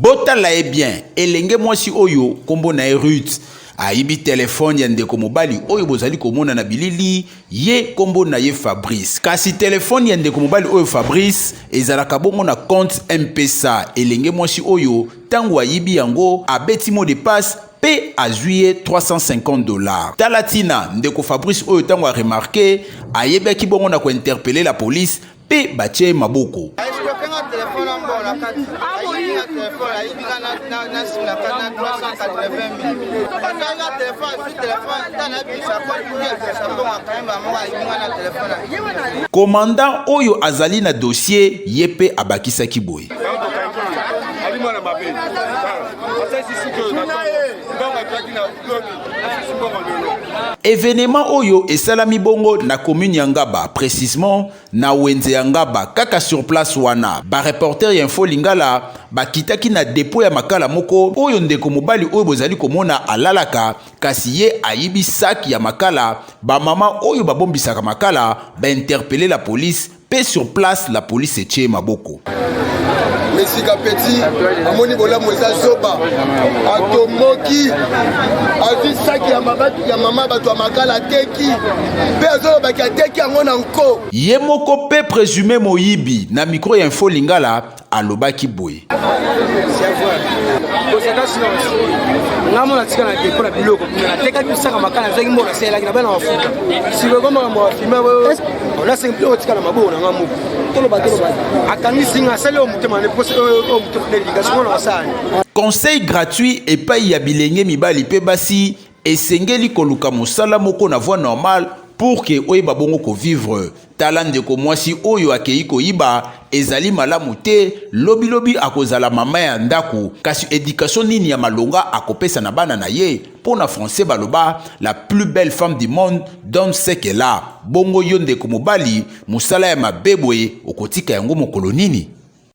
Botala ye bien, elenge mwasi oyo kombo na ye Ruth ayibi telefone ya ndeko mobali oyo bozali komona na bilili, ye kombo na ye Fabrice. Kasi telefone ya ndeko mobali oyo Fabrice ezalaka bongo na compte M-Pesa. Elenge mwasi oyo tango ayibi yango abeti mot de passe pe azwi ye 350 dollars. Tala tina ndeko Fabrice oyo tango a remarquer, ayebaki bongo na ko interpeller la police mpe batie ye maboko. Escroquer telefone na mbongo na kati, ayibi nga telefone, ayibi nga na sim na kati na 380 000. Akangi nga telefone, azwi telefone ta nayebisa kote ebimisa mbongo, akangi bango, ayibi nga na telefone. Commandant oyo azali na dossier ye mpe abakisaki boye. Ali mwana mabe, asalisi suki na mbongo azwaki na lobi, asalisi mbongo lelo. Événement oyo esalami bongo na commune ya Ngaba, précisément na wenze ya Ngaba. Kaka sur place wana, bareporter ya Info Lingala bakitaki na dépôt ya makala moko oyo ndeko mobali oyo bozali komona alalaka, kasi ye ayibi saki ya makala. Bamama oyo babombisaka makala bainterpeller la police, mpe sur place la police etie maboko. Mesika Petit amoni bolamu eza zoba, atomoki, azwi saki ya mama bato ya makala, ateki, mpe azolobaki ateki yango na nko. Ye moko mpe présumé moyibi na micro ya Info Lingala alobaki boye. Kosaka silence, nga mona tika na dépôt na biloko kuna, natekaki bisaka makala, nazwaki mbongo, nasalelaki na bana mafuta. Sikoyo ko makambo ya filme, nasengi biloko tika na maboko na nga moko. Toloba, toloba, akangisi nga, asali oyo motema ne oyo motema ne elinga sikoyo na basala. Conseil gratuit epai ya bilenge mibali mpe basi: esengeli koluka mosala moko na voie normale pour que oyeba bongo kovivre. Tala ndeko mwasi oyo akei koyiba, ezali malamu te. Lobilobi akozala mama ya ndako, kasi éducation nini ya malonga akopesa na bana na ye? Mpo na français baloba: "La plus belle femme du monde donne ce qu'elle a." Bongo yo ndeko mobali, mosala ya mabe boye okotika yango mokolo nini?